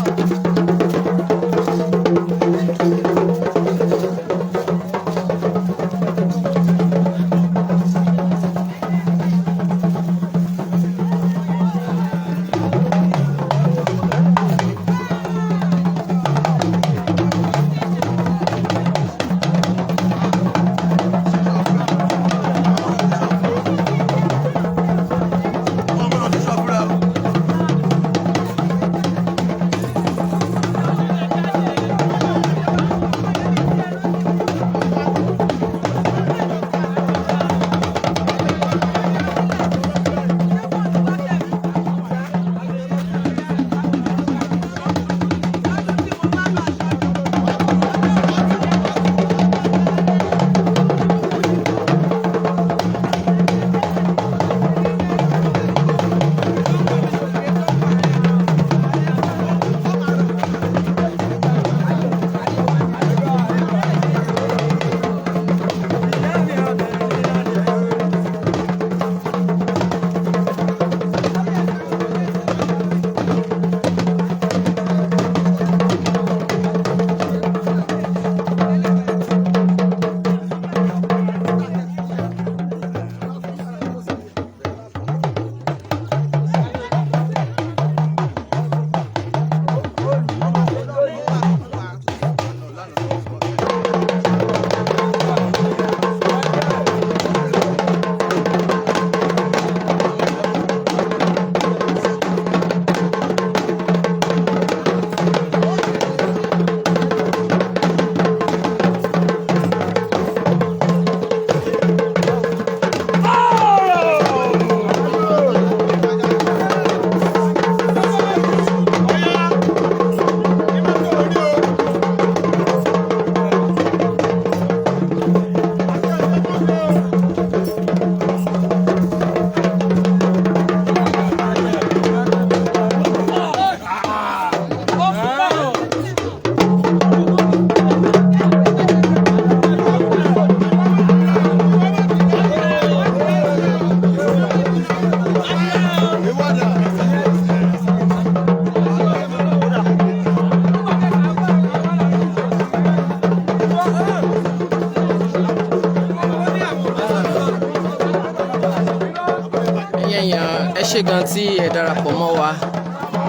Ẹ̀yin èèyàn, ẹ ṣé gan tí ẹ darapọ̀ mọ́ wa.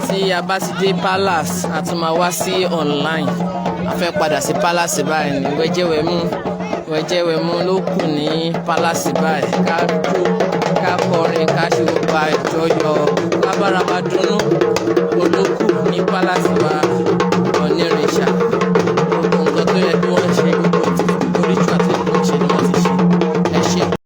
Tí a bá ti dé palace, a tún máa wá sí online. A fẹ́ padà sí palace báyìí ní wẹ́jẹ́wẹ́mú wẹ́jẹ́wẹ́mú ló kù ní palace báyìí. Ká jó, ká kọrin, ká ṣe gbogbo àjọyọ̀, ká bára wa dunnú olókù ní palace wa.